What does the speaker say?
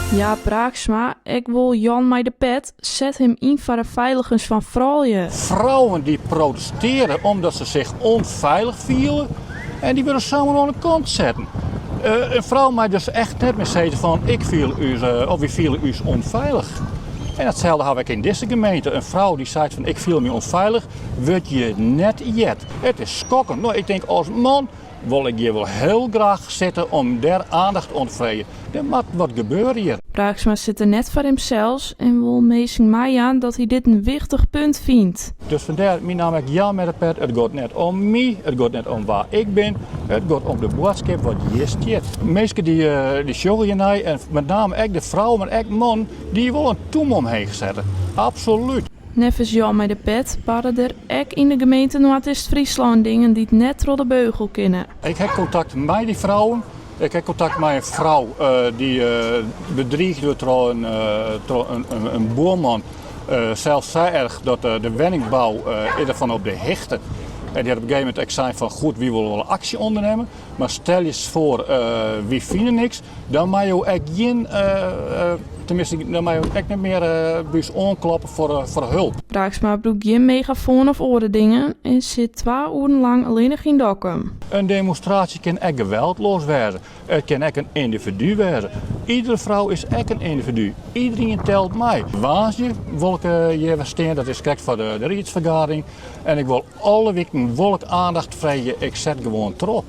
Jaap Braaksma, ek wol Jan mei de pet, set him yn foar de feiligens fan froulju. Vrouwen die protesteren omdat ze zich onveilig fiele en die wurde samar oan de kant setten. In frou mei dus echt net mear sizze fan ik fiel ús of wy fiele ús ûnfeilich. En datselde ha we ek yn dizze gemeente. In frou die seit fan ik fiel my ûnfeilich, wurdt hjir net heard. It is skokkend. No, ik tink as man wol ik hjir wol hiel graach sitte om dêr aandacht oan te freegjen. Der moat wat gebeure hjir. Braaksma sit der net foar himsels en wol minsken meijaan dat hy dit in wichtich punt fynt. Dus fandêr myn namme ek Jan mei de pet. It giet net om my, it giet net om wa ik bin, it giet om de boadskip wat hjir stiet. Minsken dy sjogge hjirnei en met name ek de frou, mar ek man, dy wol in tûm omheech sette. Absolút. Neffens Jan mei de pet barre der ek yn de gemeente Noardeast-Fryslân dingen dy't net troch de beugel kinne. Ik ha kontakt mei dy frouwen. Ik ha kontakt mei in frou dy't bedrige wurdt troch in buorman. Sels sa erch dat de wenningbou is derfan op de hichte. En dy hat op in gegeven momint ek sein fan goed, wy wolle wol in aksje ûndernimme. Mar stel je foar, wy fine niks, dan meie jo ek gjin, tenminste, dan meie jo ek net mear by ús oankloppe foar hulp. Braaksma brûkt gjin megafoan of oare dingen en sit twa oeren lang allinnich yn Dokkum. In demonstraasje kin ek geweldloas wêze. It kin ek in yndividu wêze. Iedere frou is ek in yndividu. Iederien telt mei. Woansdei wol ik hjir wer stean, dat is krekt foar de riedsfergadering. En ik wol alle wiken wol ik aandacht freegje. Ik set gewoan troch.